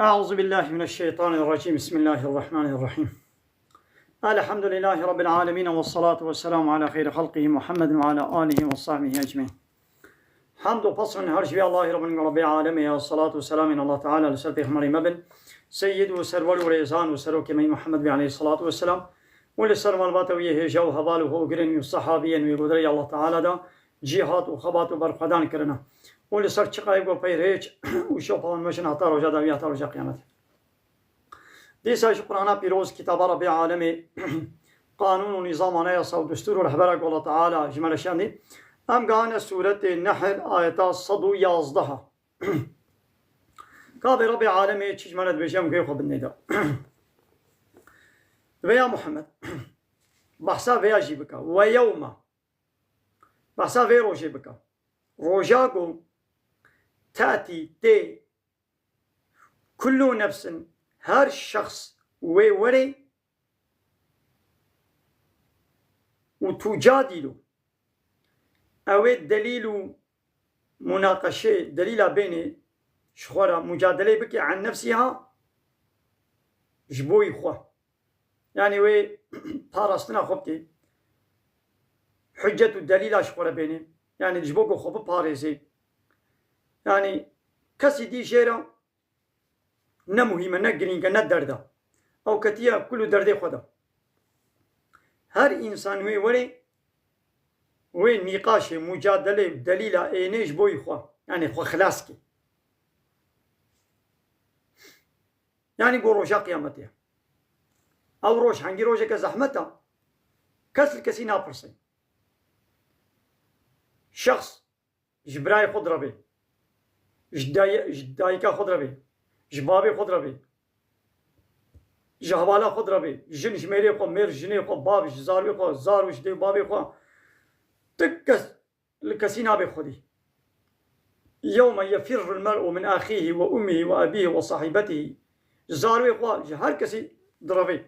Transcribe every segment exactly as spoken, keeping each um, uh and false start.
أعوذ بالله من الشيطان الرجيم. بسم الله الرحمن الرحيم. الحمد لله رب العالمين، والصلاة والسلام على خير خلقه محمد وعلى آله وصحبه أجمعين. Hamd û pesr û her ji vê Allahî Rabbin Rabbê Alemê ya, salatu û selamên Allah Teala li ser Pêxemberê me bin, Seyyid û Serwer û Rêzan û Serokê me Muhammed bê aleyhî salatu ve selam, û li ser malbata wî yê hêja û heval û hogirên wî û sehabiyên wî godirê Allah Teala da cîhat û xebat û berxwedan kirine. Û li ser çiqayê ku pey rêç û şopa wan meşin heta roja dawî, heta roja qiyametê. Dîsa ji Qur'ana pîroz, kitaba Rabbê Alemê, qanûn û nîzam, anayasa û destûr û rehbera ku Allah Teala ji me re şandî, em gehane sûretê Nehl, ayeta sed û yazdeh. Ka bê Rabbê Alemê çi ji me re dibêje, em guhê xwe bidinê de. Vê ya Muhammed, behsa vêya jî bike. Ve yewme. Behsa vê rojê bike. Roja ku tetî tê kullu nefsin, her şexs wê werê û tûcadîlu, ew ê delîl û munaqeşê, delîla bênê ji xwe re, mucadelê bike an nefsiha, ji bo yî xwe. Yanî wê parastina xwe bike. Hüccet û delîla ji xwe re bênê. Yanî ji bo ku xwe biparêzê. Yanî kesî dî jê re ne muhîm e, ne girîng e, ne derd e. Ew ketiye kul û derdê xwe de. Her însan wê werê, wê nîqaşê, mucadelê û delîla ênê ji bo yî xwe. Yanî xwe xilas ke. Yanî go roja qiyametê ye. Ew roj hengî rojeke zehmet e. Kes li kesî napirse. Şexs ji birayê xwe direvê. Ji day-, ji dayika xwe direvê. Ji bavê xwe direvê. Ji hevala xwe direvê. Jin ji mêrê xwe, mêr ji jinê xwe, bav ji zarwê xwe, zarw ji dê û bavê xwe. Ti kes li kesî nabe xwedî. Yewme yefirrul mer'u min axihi ve ummihi ve abihi ve sahibetihi. Ji zarwê xwe, ji her kesî direvê.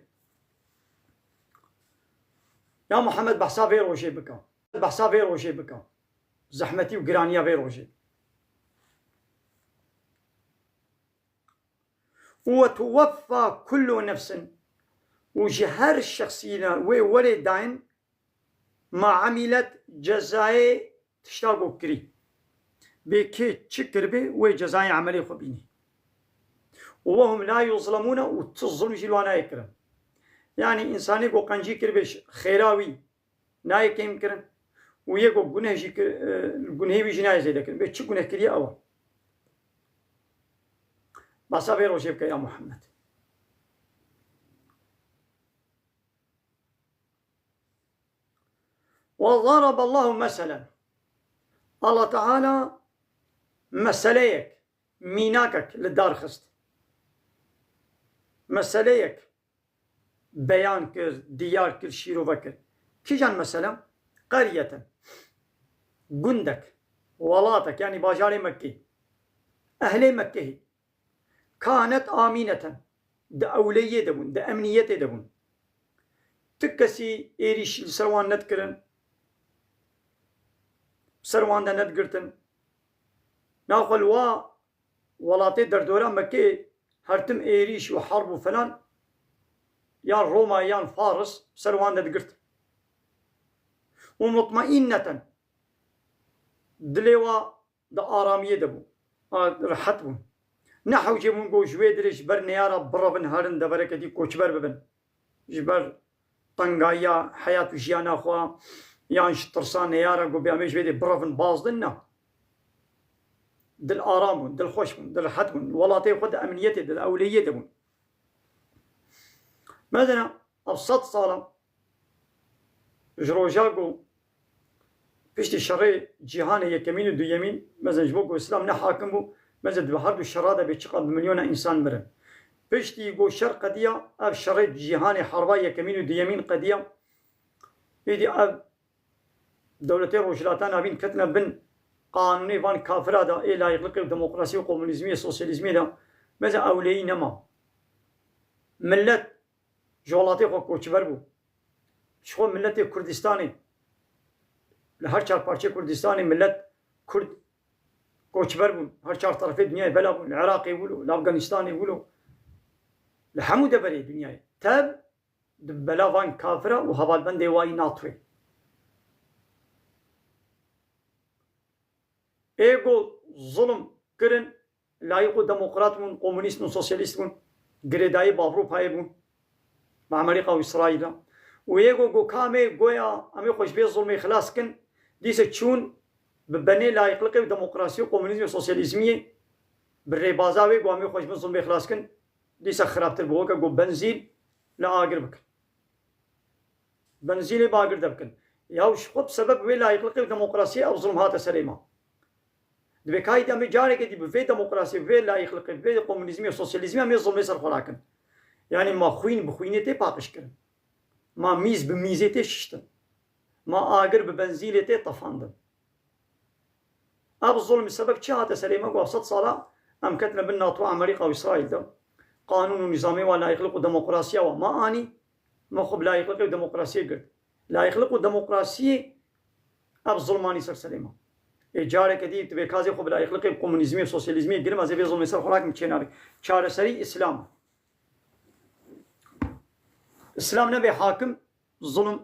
Ya Muhammed, behsa vê rojê bike. Behsa vê rojê bike. Zehmetî û giraniya vê rojê. Ve tuweffa kullu nefsin. Û ji her şexsî re wê werê dayîn ma amilet, cezayê tişta ku kirî. Bê kê çi kiribê, wê cezayê emelê xwe bînî. Û wehum la yuzlemûne, û tu zulm jî li wan nayê kirin. Yanî însanê ku qencî kiribê, xêra wî nayê kêm kirin. Û yê ku guneh jî kir, e, gunehê wî jî nayê zêde kirin. Bê çi guneh kiriye ew e. Behsa vê rojê bike ya Muhammed. Ve zaraballahu meselen. Allah Teala meseleyek, mînakek li dar xist. Meseleyek beyan kir, diyar kir, şîrove kir. Kîjan mesele? Qeryeten. Gundek, welatek, yanî bajarê Mekkê. Ehlê Mekkehî. Kanet amîneten. Di ewleyiyê de bûn, di emniyetê de bûn. Ti kesî êrîş li ser wan nedikirin, ser wan de nedigirtin. Naxwe li wa welatê derdora Mekkê her tim êrîş û herb û felan, yan Roma yan Faris ser wan de digirt. Û mutmainneten, dilê wa di aramiyê de bû. A, rehet bûn. Ne hewcê bûn ku ji wê dirê ji ber neyara birevin herin devereketî koçber bibin. Ji ber tengayiya heyat û jiyana xwe, yan ji tirsa neyara ku bê em ê ji vê dê birevin bazdin, na. Dil aram bûn, dil xweş bûn, dil rehet bûn. Welatê xwe di emniyetê de, di ewleyiyê de bûn. Mesela, ev sed sal e, ji roja ku piştî şerê cîhanê yekemîn û duyemîn, mezin ji bo ku Îslam ne hakim bû, mezin di her du şera de bê çiqas bi milyona însan mirin. Piştî ku şer qediya, ev şerê cîhanê, herba yekemîn û duyemîn qediya, êdî ev dewletê Rojhilata Navîn ketine bin qanûnê van kafira de, ê layîqlikê û demokrasî û komunîzmî, sosyalîzmî de, mezin ewleyî nema. Millet ji welatê xwe koçber bû. Ji xwe miletê Kurdistanê, li her çar parçeyê Kurdistanê milet Kurd koçber bûn. Her çar terefê dinyayê bela bûn. Li Iraqê wilo, li Afganistanê wilo. Li hemû deverê dinyayê. Tev di bela van kafira û hevalbendê wayî NATOyê. Ê ku zulm kirin, layîq û demokrat bûn, komunîst bûn, sosyalîst bûn, girêdayî bi Ewropayê bûn, bi Amerîka û Îsraîl re. Û yê ku got, ka em ê goya em ê xwe ji vê zulmê xilas kin, dîse çûn bi benê layîqliqê û demokrasiyê û komunîzmê û sosyalîzmiyê, bi rêbaza wê got em ê xwe ji vê zulmê xilas kin, dîse xirabtir bû, weke got benzîn li agir bikin. Benzînê bi agir de bikin. Ya ji xwe bi sebeb wê layîqliqê û demokrasiyê ev zulm hate serê me. Divê ka îdî em ê careke dî bi vê demokrasiyê, bi vê layîqliqê, bi vê komunîzmê û sosyalîzmê em ê zulmê ser xwe rakin. Yanî ma xwîn bi xwînê tê paqij kirin. Ma mîz bi mîzê tê şiştin. Ma agir bi benzînê tê tefandin. Ev zulm sebeb çi hate serê me ku sed sala em ketine bin NATO, Amerîka û Îsraîl de? Qanûn û nîzamê wa, layîqliq û demokrasiya wa me anî, me xwe bi layîqliqê û demokrasiyê girt. Layîqliq û demokrasiyê ev zulm anî ser serê me. Ê careke dî divê ka ez ê xwe bi layîqliqê, bi komunîzmê û sosyalîzmê girim, ez ê vê zulmê ser xwe rakim, çê nabe. Çareserî Îslam. Îslam nebe hakim, zulm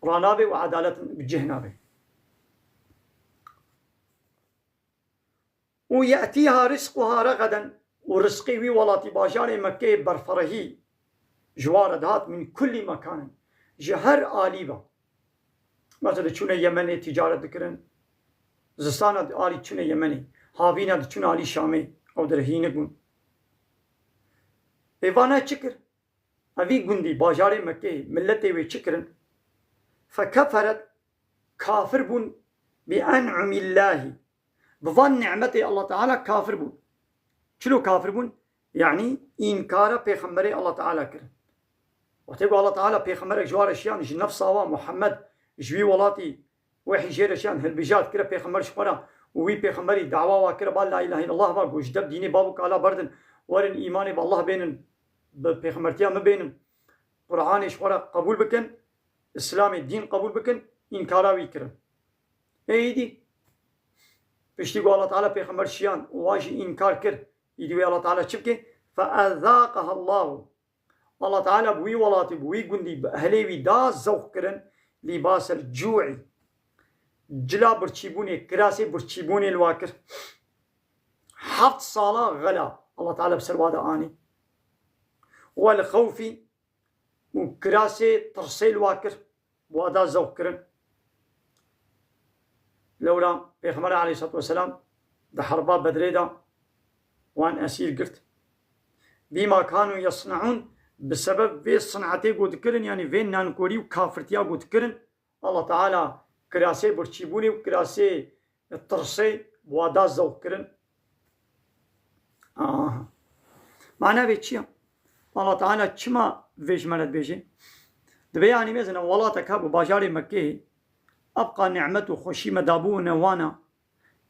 ranabe û edalet bi cih nabe. Û ye'tîha rizquha regaden, û rizqê wî welatî bajarê Mekkeyê berferehî ji wa re dihat, min kullî mekanin, ji her alî ve. Mesela diçûne Yemenê tîcaret dikirin, zistana alî diçûne Yemenê, havîna diçûne alî Şamê, ew derhînik bûn. Ê vana çi kir? Evî gundî, bajarê Mekkeyê, milletê wê çi kirin? Fekeferet, kafir bûn, bi en'umillahî, bi van nimetê Allah Teala kafir bûn. Çilo kafir bûn? Yanî înkara pêxemberê Allah Teala kirin. Wextê ku Allah Teala pêxemberek ji wa re şiyan, ji nefsa wa Muhammed ji wî welatî wehî jê re şiyan, hilbijart kire pêxember ji xwe re û wî pêxemberî dawa wa kire, ba la îlahe illallah, ba ku ji deb dînê bav û kala berdin, werin îmanê bi Allah bênin, bi pêxembertiya min bênin, Quranê ji xwe re qebûl bikin, Îslamê dîn qebûl bikin, înkara wî kirin. Ê îdî, piştî ku Allah Teala pêxember şiyan û wan jî înkar kir, îdî wê Allah Teala çi bike? Fe ezaqaha Allahu. Allah Teala bi wî welatî, bi wî gundî, bi ehlê wî da zewq kirin, lîbasel cû'î. Cila birçîbûnê, kirasê birçîbûnê li wa kir. Heft sala xela Allah Teala bi ser wa de anî. Wel xewfî, û kirasê tirsê li wa kir, bi wa da zewq kirin. Lewra Pêxember aleyhissalatu vesselam di herba Bedrê de wan esîr girt. Bîma kanu yesnaun, bi sebeb vê sinetê ku dikirin, yanî vê nankorî û kafirtiya ku dikirin, Allah Teala kirasê birçîbûnê û kirasê tirsê bi wa da zewq kirin. Aha. Mana vê çi ye? Allah Teala çima vê ji me re dibêje? Divê, yanî, mezin e, welatek hebû, bajarê Mekkeyê, ebqa nimet û xweşî me dabûne wana.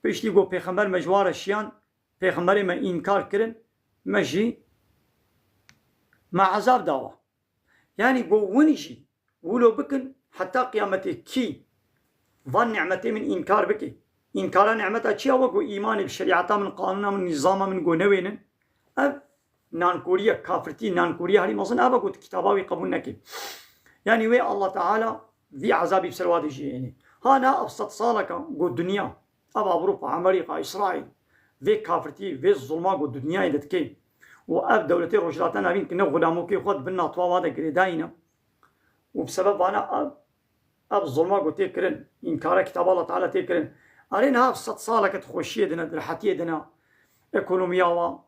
Piştî ku pêxember me ji wa re şiyan, pêxemberê me înkar kirin, me jî, me ezab dawa. Yanî got, win jî wilo bikin, heta qiyametê kî van nimetê min înkar bike. Înkara nimeta çi ya? Wek ku îmanê bi şerîeta min, qanûna min, nîzama min got newênin, ev nankoriye, kafirtî, nankoriye herî mezin ev e ku tu kitaba wî qebûl neke. Yanî wê Allah Teala vî ezabî bi ser wa de jî hênê. Ha niha ev sed saleka ku dinya, ev Ewropa, Amerîka, Îsraîl, vê kafirtî, vê zulma ku di dinyayê de dike û ev dewletê Rojhilata Navîn ki ne xulamokê xwe di bin NATO wa de girêdayî ne û bi sebeb vana ev, ev zulma ku tê kirin, înkara kitaba Allah Teala tê kirin, erê niha ev sed saleke di xweşiyê de ne, di rehetiyê de ne, ekonomiya wa,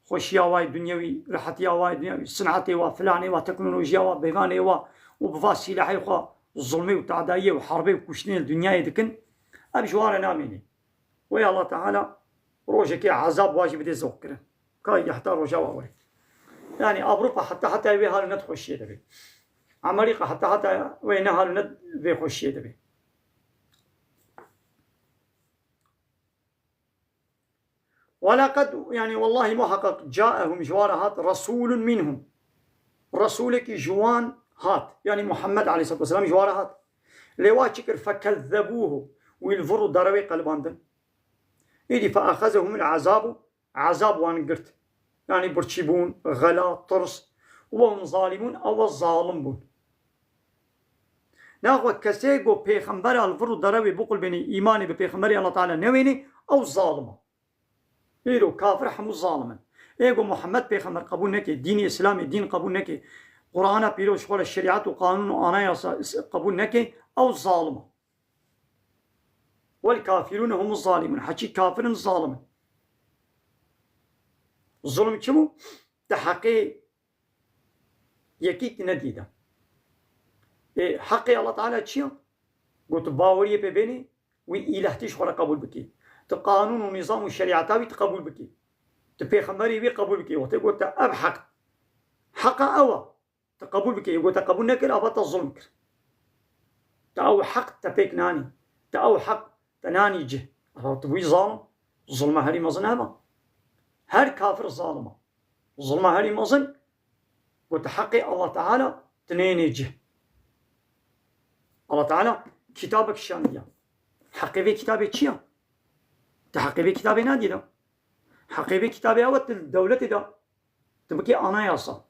xweşiya wa yê dunyewî, rehetiya wa yê dunyewî, sinetê wa, filanê wa, teknolojiya wa, bêvanê wa û bi va sîlehê xwe zulmê û tadayiyê û herbê û kuştinê li dinyayê dikin, ev ji wan re namîne. Wê Allah Teala rojekê ezab wa jî bidê zewq kirin. Ka heta roja wa were. Yanî Ewropa heta heta wê hal ne di xweşiyê de be. Amerîka heta heta wê ne hal ne vê xweşiyê de be. Welaqad, yanî wellahî muheqeq, caehum, ji wa re hat, resulun minhum. Resulekî ji wan hat. Yanî Muhammed aleyhissalatu vesselam ji wa re hat. Lê wa çi kir? Fekezzebûhu. Wî li vir û derewê qelibandin. Êdî فأخذهم العذاب, ezab wan girt. Yanî birçîbûn, xela, tirs. وهم ظالمون, ew zalim bûn. Naxwe kesê ku pêxembera li vir û derewê biqulbênê, îmanê bi pêxemberê Allah Teala newênê, ew zalim e. Îro kafir hemû zalim in. Ê ku Muhammed pêxember qebûl neke, dînê Îslamê dîn qebûl neke, Qur'ana pîroz ji xwe re şerîet û qanûn û anayasa is-, qebûl neke, ew zalim e. والكافرون هم الظالمون. Heçî kafir in, zalim in. Zulm çi bû? Te heqê yekî nedî de. Ê, heqê Allah Teala çi ye? Got, tu baweriyê pê bênî, wî îlehtî ji xwe re qebûl bikî. Tu qanûn û nîzam û şerîeta wî tu qebûl bikî. Tu pêxemberî wî qebûl bikî. Wextê got te ev heq, heqa ew e. Te qebûl bikî. Got te qebûl nekir, ava te zulm kir. Te ew heq te pêk nanî. Te ew heq te nanî cih. Ava tu wî zalim, zulma herî mezin ev e. Her kafir zalim e. Zulma herî mezin, got heqê Allah Teala tu nênê cih. Allah Teala kitabek şandiya. Heqê vê kitabê çi ye? Tu heqê vê kitabê nadî de. Heqê vê kitabê ew e, tu li dewletê de tu bikê anayasa.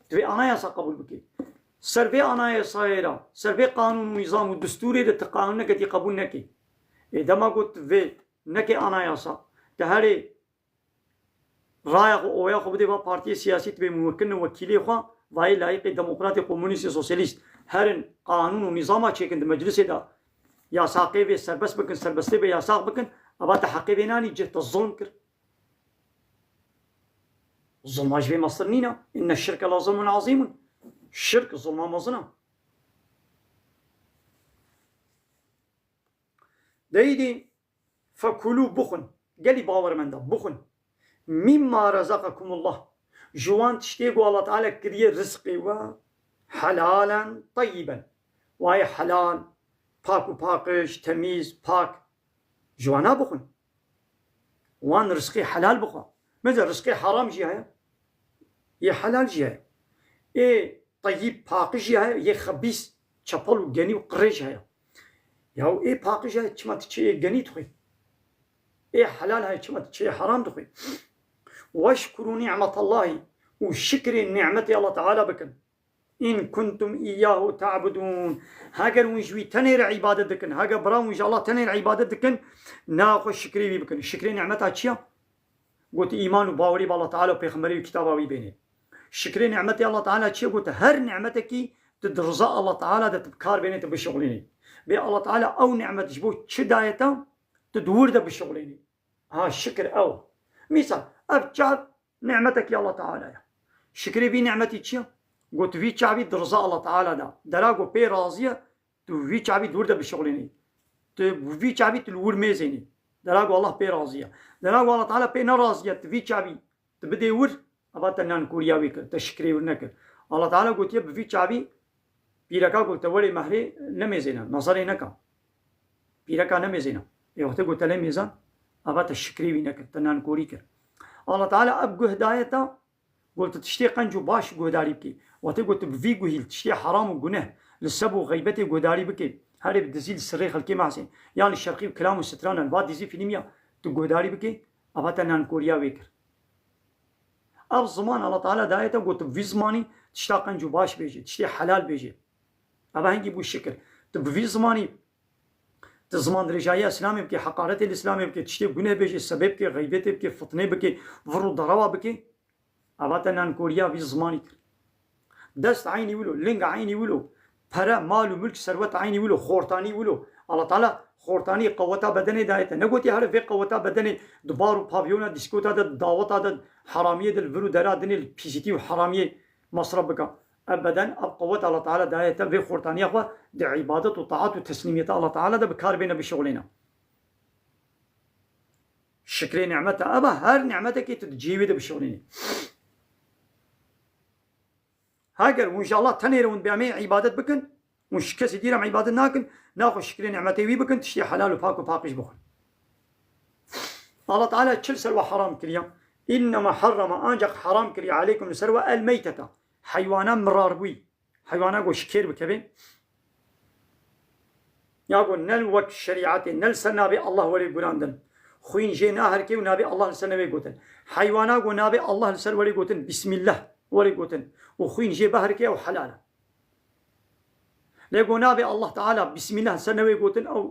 Tu vê anayasa qebûl bikê. Ser vê anayasayê de, ser vê qanûn û nîzam û destûrê de tu qanûneke dî qebûl nekê. Ê dema got tu vê nekê anayasa, tu herê raya xwe, oya xwe bidê va partiyê siyasî, tu bê muwekilin wekîlê xwe, vayê layîqê demokratê, komunîstê, sosyalîst herin qanûn û nîzama çêkin di meclisê de, yasaqê vê serbest bikin, serbestê vê yasaq bikin, eva te heqê vê nanî cih, te zulm kir. Zulma ji vê mestir nîne. Inne şirke la zulmun azîmun. Şirk zulma mezin e. Deyîdî fekulû, bixwin. Gelî bawermenda, bixwin. Mîmma rezakakumullah. Ji wan tiştê ku Allah Teala kiriye rizqê we, helalen teyyiben. Wayê helal, pak û paqij, temîz, pak. Ji wana bixwin. Wan rizqê helal bixwe. Mesela rizqê haram jî heye. Yê helal jî heye. Ê teyîb, paqij jî heye, yê xebîs, çepel û genî û qirêj heye. Ya ê paqij heye, çima tu çi ê genî dixwî? Ê helal heye, çima tu çi ê heram dixwî? Weşkurû ni'metallahî, û şikrê ni'metê Allah Teala bikin. In kuntum iyyahu ta'budun. Heger hûn ji wî tenê re îbadet dikin, heger bira hûn ji Allah tenê re îbadet dikin, naxwe şikrê wî bikin. Şikrê nimeta çi ye? Got, îman û bawerî bi Allah Teala û pêxemberî û kitaba wî bênê. Şikrê nimetê Allah Teala çi ye? Got, her nimetekî tu di riza Allah Teala de tu bi kar bênê, tu bişuxulînî. Bê Allah Teala ew nimet ji bo çi daye te, tu di wir de bişuxulînî. Ha, şikir ew. Mîsal, ev çav nimetekî Allah Teala ye. Şikrê vî nimetî çi ye? Got, vî çavî di riza Allah Teala de. Dera ku pê razî ye, tu vî çavî di wir de bişuxulînî. Tu vî çavî tu li wir mêzênî. Dera ku Allah pê razî ye. Dera ku Allah Teala pê nerazî ye, tu vî çavî tu bidê wir, eva te nankoriya wê kir, te şikrê wir nekir. Allah Teala gotiye, bi vî çavî pîreka ku te werê mehrê nemêzêne, nazarê neka. Pîreka nemêzêne. Ê wextê ku te lê mêzan, eva te şikrê wî nekir, te nankorî kir. Allah Teala ev guh daye te, got tu tiştê qenc û baş guhdarî bikî. Wextê got tu bi vî guhî li tiştê heram û guneh, li seb û xeybetê guhdarî bikî, herê bi dizî li sirrê xelkê mehsê, yan li şerqî û kilam û strana, li va dizî fîlmiya tu guhdarî bikî, eva te nankoriya wê kir. Ev ziman Allah Teala daye te, got tu bi vî zimanî tişta qenc û baş bêjî, tiştê helal bêjî. Eva hingî bû şikir. Tu bi vî zimanî, tu ziman dirêjayiya Îslamê bikî, heqaretê li Îslamê bikî, tiştê guneh bêjî, sebê bikî, xeybetê bikî, fitnê bikî, vir û derewa bikî. Eva te nankoriya vî zimanî kir. Dest eynî wilo, ling eynî wilo. Pere, mal û milk, serwet eynî wilo, xortanî wilo. Allah Teala xortanî qeweta bedenê daye te. Negotiye here vê qeweta bedenê di bar û pavyona, dîskota de, di daweta de, heramiyê de, li vir û dera dinê, li pîsîtî û heramiyê mesref bike. Ev beden, ev qewet Allah Teala daye te, vê xortaniya xwe di îbadet û taat û teslîmiyeta Allah Teala de bi kar bêne, bişuxulêne. Şikrê nimeta ev e, her nimetekê tu di cihê wê de bişuxulênî. Heger hûn ji Allah tenê re hûn bi emê îbadet bikin, hûn ji kesî dî re em îbadet nakin, naxwe şikrê nimetê wî bikin, tiştê helal û pak û paqij bixwin. Allah Teala çi li ser we heram kiriye? Înnema herreme, ancak heram kiriye, aleykum, li ser we, el meyteta, heywana mirarbûyî. Heywana ku ji kêr bikevê, ya ku ne li wek şerîetê, ne li ser navê Allah were gurandin. Xwîn jê naherike û navê Allah li ser newê gotin. Heywana ku navê Allah li ser werê gotin, Bismillah werê gotin û xwîn jê biherike, ew helal e. Lê ku navê Allah Teala Bismillah li ser newê gotin, ew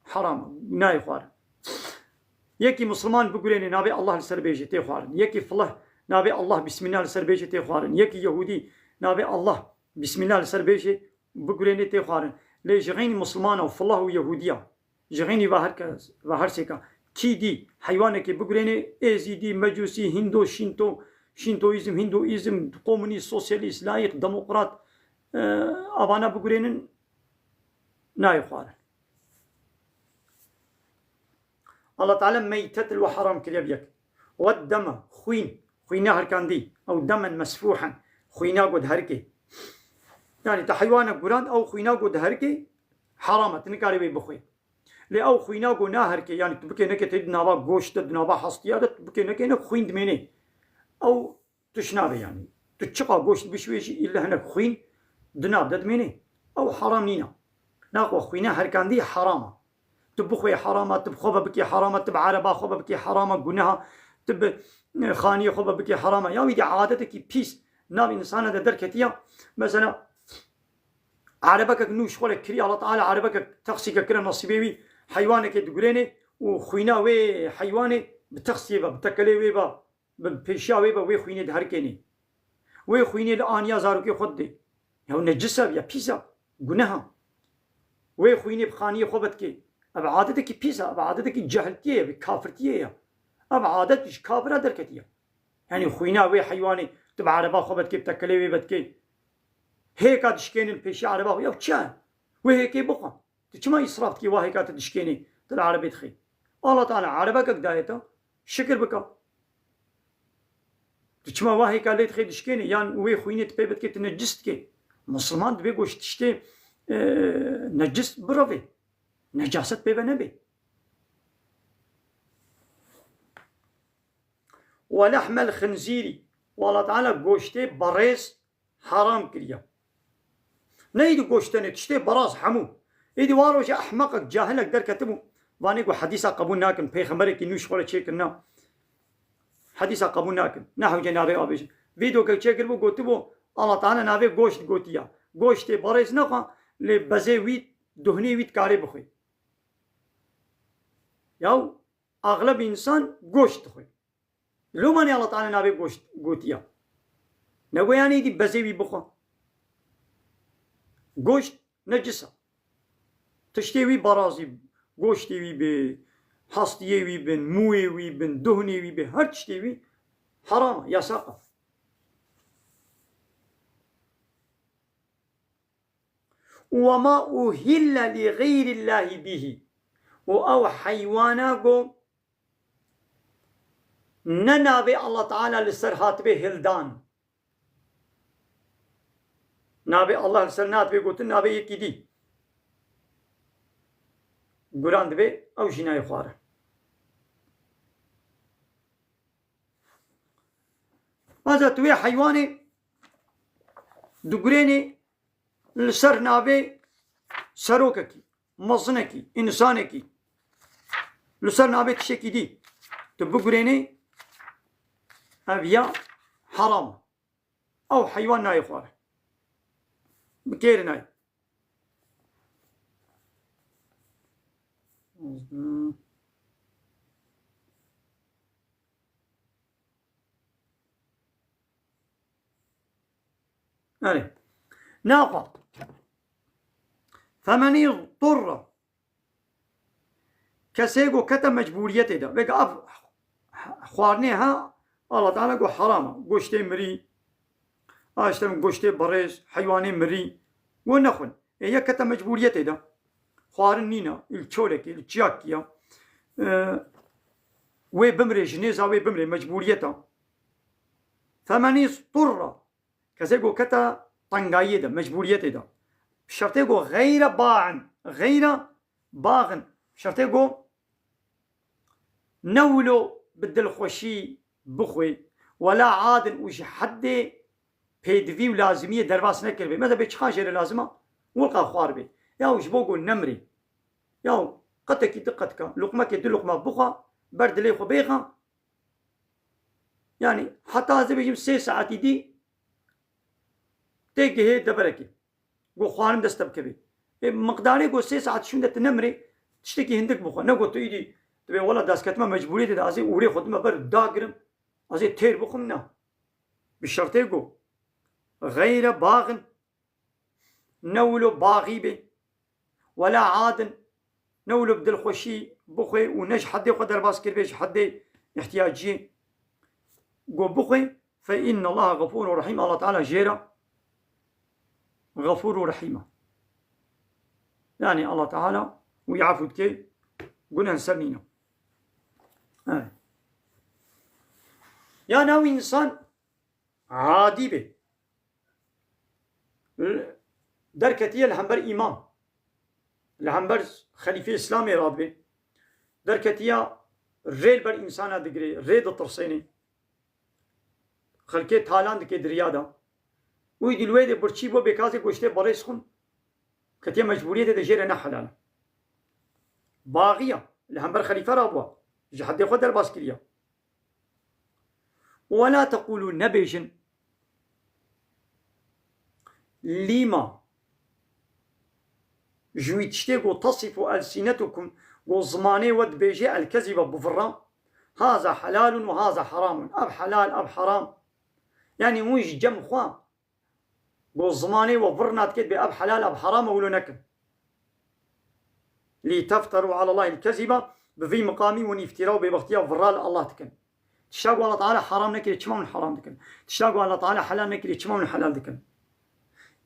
heram e, nayê xwarin. Yekî Misliman bigurênê navê Allah li ser bêjê, tê xwarin. Yekî fileh navê Allah Bismillah li ser bêjê, tê xwarin. Yekî Yehûdî navê Allah Bismillah li ser bêjê, bigurênê, tê xwarin. Lê ji xeynî Mislimana û fileh û Yehûdiya, ji xeynî ve her kes, ve her sêka, kî dî heywanekê bigurênê, Êzîdî, Mecûsî, Hîndo, Şînto, Şîntoîzm, Hîndoîzm, komunîst, sosyalîst, layîk, demokrat, e, avana bigurênin, nayê xwarin. Allah Teala meytet li we heram kiriye bi yek. We deme, xwîn, xwîna herkandî, ew demen mesfûhen, xwîna ku diherikê. Yani te heywanek gurand, ew xwîna ku diherikê, heram e, tu nikarî wê bixwî. Lê ew xwîna ku naherikê, yani tu bikê nekê tê di nava goşt de, di nava hastiya de, tu bikê nekê ne xwîn dimênê. Ew tişt nabe yani. Tu çiqa goşt bişwêjî, îlle hinek xwîn di nav de dimênê. Ew heram nîne. Naxwe xwîna herkandî heram e. Tu bixwê heram e, tu bi xwe ve bikê heram e, tu bi ereba xwe ve bikê heram e, guneh e, tu bi, e, xaniyê xwe ve bikê heram e. Ya wî dî adetekî pîs nav însana de derketiya. Mesela, erebekek nû ji xwe re kirî, Allah Teala erebekek, texsîkek kire nesîbê wî, heywanekê digurênê û xwîna wê heywanê bi texsiyê ve, bi tekelê wê ve, bi pêşiya wê ve wê xwînê diherikênê. Wê xwînê li aniya zarokê xwe didê. Ya necis e, ya pîs e, guneh e. Wê xwînê bi xaniyê xwe vedikê. Ev adetekî pîs e, ev adetekî cehiltiyê ye, kafirtiyê ye. Ev adet ji kafira derketiye. Yani xwîna wê heywanê tu bi ereba xwe vedikê, bi tekelê wê vedikê. Hêka dişkênin pêşiya ereba xwe. Ya çi ye? Wê hêkê bixwe. Tu çima îsraf dikî, wa hêka tu dişkênî, tu li erebê dixî? Allah Teala erebekek daye te, şikir bike. Tu çima wa hêka lê dixê dişkênî, yan wê xwînê tu pê bidikê, tu necis dikê. Misilman divê ku ji tiştê, e, necis birevê. Necaset pê ve nebê. Ve lehmel xinzîrî. Û Allah Teala goştê berêz heram kiriye. Ne êdî goşt tenê, tiştê beraz hemû. Êdî wa rojê ehmeqek, cahilek derketibû, vanê ku hedîsa qebûl nakin, pêxemberekî nû ji xwe re çêkirina. Hedîsa qebûl nakin. Ne hewce navê avêjin. Vîdeokek çêkiribû, gotibû, Allah Teala navê goşt gotiya. Goştê berêz nexwe, lê bezê wî, duhnê wî dikarê bixwê. Yaw, axleb însan goşt dixwe. Lomanê Allah Teala navê goşt gotiya. Ne goyanê dî bezê wî bixwe. Goşt necis e. Tiştê wî barazî, goştê wî bê, hastiyê wî bin, mûyê wî bin, duhnê wî bê, her tiştê wî heram e, yasak e. Ve ma uhille li ghayrillahî bihi. Û ew heywana ku ne navê Allah Teala li ser hatibe hildan. Navê Allah li ser natibe gotin, navê yekî dî. Guran dibe, ew jî nayê xwarin. Baza tu wê heywanê digurênê li ser navê serokekî, mezinekî, însanekî, li ser navê tiştekî dî tu bigurênê, ev ya heram e. Ew heywan nayê xwarin. Bi kêr nayê. Erê. Naxwe. Femenî turra. Kesê ku kete mecbûriyetê de. Veke ev xwarinê ha, Allah Teala got heram e. Goştê mirî, a işte goştê berêz, heywanê mirî. We nexwin. Ê yek kete mecbûriyetê de. Xwarin nîne, îl çolekê, îl çiyakî ya. Ee, wê bimrê, ji nêza wê bimrê, mecbûriyet e. Femenî turra. Kesê ku kete tengayiyê de, mecbûriyetê de. Şertê ku geyre bain, geyre baxin. Şertê ku ne wilo bi dilxweşî bixwê, wela adin û ji heddê pêdivî û lazimiyê derbas nekiribê. Mesela bê çiqa jê re lazim e, wilqa xwar bê. Ya ji bo ku nemrê. Ya qetekî du qetika, luqmekê du luqma bixwe, ber dilê xwe bêxa. Yanî heta ez ê bêjim sê saetî dî tê gihê deverekê. Go xwarin dest te bikevê. Ê, miqdarê go sê saet şûnde tu nemirê, tiştekî hindik bixwe. Ne go tu îdî dibê wela destketima mecbûriyetê de ez ê ûrê xwe dime ber dagirim. Ez ê têr bixwim, na. Bi şertê go. Xeyre baxin. Ne wilo baxî bê. Wela adin. Ne wilo bi dilxweşî bixwê û ne ji heddê xwe derbas kiribê, ji heddê ihtiyaciyê. Go bixwê, fe inne Allaha gafûrun rahîm. Allah Teala jê re gafûr û rahîm e. Yanî Allah Teala wî efû dike, guneh ser nîne. Evet. Ya na wî însan adî bê. Derketiye li hember îmam, li hember xelîfê Îslamê radibê. Derketiye rê li ber însana digirê, rê ditirsênê. Xelkê talan dike di riya de. Û îdî li wê de birçî bo bêkazê goştê berêz xwin. Ketiye mecbûriyetê de jê re ne helal e. Baxiya, li hember xelîfe rabûwa. Ji heddê xwe derbas kiriye. Wela teqûlû, nebêjin. Lîma, ji wî tiştê ku tesifû elsînetukum, ku zimanê we dibêje elkezîbe, bi vira, haza helalun û haza heramun. Ev helal, ev heram. Yanî hûn ji cem xwe Go zimanê we virna dikê, dibê ev helal, ev heram e, wilo nekin. Lî tefterû alallahîl kezîba, bi vî miqamî hûn îftîra û bêbextiya vira li Allah dikin. Tişta ku Allah Teala heram nekiriye, çima hûn heram dikin? Tişta ku Allah Teala helal nekiriye, çima hûn helal dikin?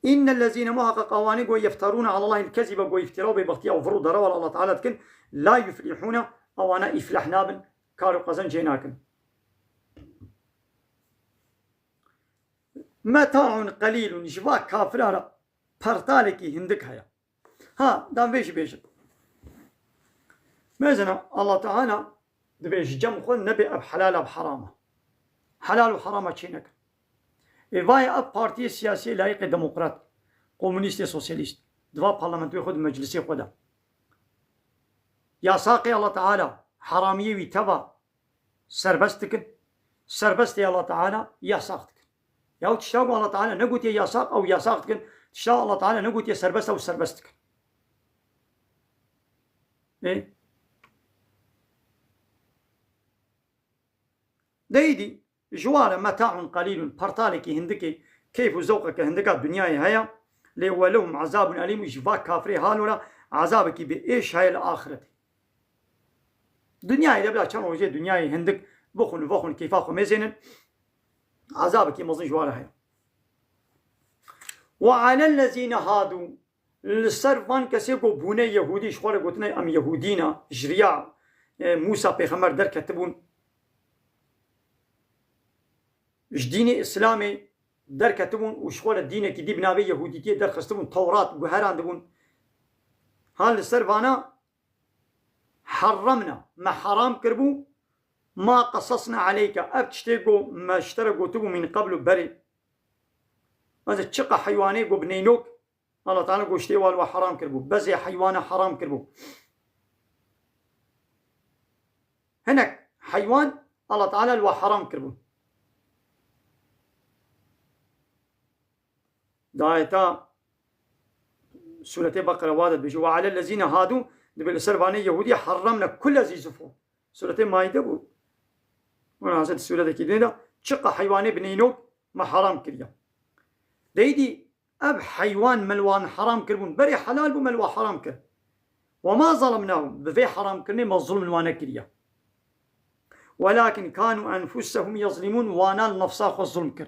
Înnellezîne, muheqeq awanî ku yefterûne alallahîl kezîba, ku îftîra û bêbextiya û vir û derewa li Allah Teala dikin, la yuflihûne, awana îfleh nabin, kar û qezenc jê nakin. Metaun qelîlun, ji va kafira re pertalekî hindik heye. Ha, dan vê jî bêjin. Mesela Allah Teala dibê ji cem xwe nebê ev helal, ev heram e. Helal û herama çê nekin. Ê vayê ev partiyê siyasiyê layîqê demokrat, komunîstê sosyalîst, di va parlamentoyê xwe di meclisê xwe de. Yasaqê Allah Teala, heramiyê wî teva serbest dikin. Serbestê Allah Teala yasaq dikin. Yaw tişta ku Allah Teala negotiye yasaq, ew yasaq dikin. Tişta Allah Teala negotiye serbest, ew serbest dikin. Ê? Deydî, ji wan re metaun qelîlun, pertalekî hindikê, keyf û zewqeke hindika dinyayê heye, lê welehum ezabun elîm, ji va kafirê halo re ezabekî bi êş heye li axiretê. Dinyayê de bila çend rojê dinyayê hindik bixwin, vexwin, keyfa xwe mêzênin. Ezabekî mezin ji wan re heye. Ve alellezîne hadu, li ser van kesê ku bûne Yehûdî, ji xwe re gotine em Yehûdî ne, ji riya, e, Mûsa pêxember derketibûn. Ji dînê Îslamê derketibûn û ji xwe re dînekî dî bi navê Yehûdîtiyê derxistibûn, Tewrat guherandibûn. Ha li ser vana herremna, me heram kiribû, ma qesesna aleyke, ev tiştê ku me ji te re gotibû mîn qeblu berê. Mesela çiqa heywanê ku bi neynok, Allah Teala goştê wan wa heram kiribû. Bezê heywana heram kiribû. Hinek heywan Allah Teala li wa heram kiribû. Di ayeta Sûretê Beqere wa de dibêje, "Ve alellezîne hadu", dibê li ser vanê Yehûdî, "herremne kulle zî zufur." Sûretê Maîde bû. Wina hazir sûretekî dinê de çiqa heywanê bi neynok me heram kiriye. Deydî ev heywan me li wan heram kiribûn. Berê helal bû, me li wan heram kir. Ve ma zalemnahum, bi vê heramkirinê me zulm li wan nekiriye. Welakin kanu enfusehum yezlimûn, wana li nefsa xwe zulm kir.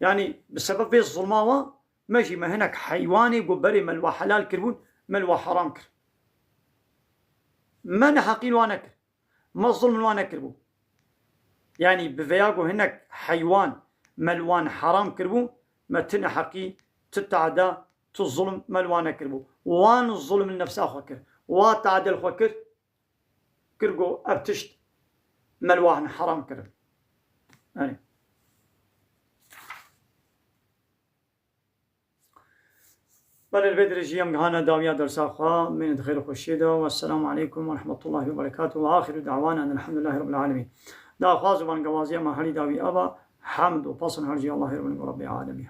Yanî bi sebeb vê zulma wan, me jî me hinek heywanê ku berê me li wan helal kiribûn, me li wan heram kir. Me neheqî li wan nekir. Me zulm li wan nekiribû. Yanî bi vêya ku hinek heywan me li wan heram kiribû, me ti neheqî, ti teada, ti zulm me li wan nekiribû. Wan zulm li nefsa xwe kir. Wa teada li xwe kir, kir ku ev tişt me li wan heram kirin. Yanî. Belê, li vê dirêjî em gihane dawiya dersa xwe, bimînin di xêr û xweşiyê de. Wesselamu aleykum ve rahmetullahi ve berekatuhu ve axiru da'wana enelhamdülillahi rabbil alemin. Daxwaz û bangewaziya me herî dawî ev e, hemd û pesn her cî Allahê rûnî û Rebbê alemî.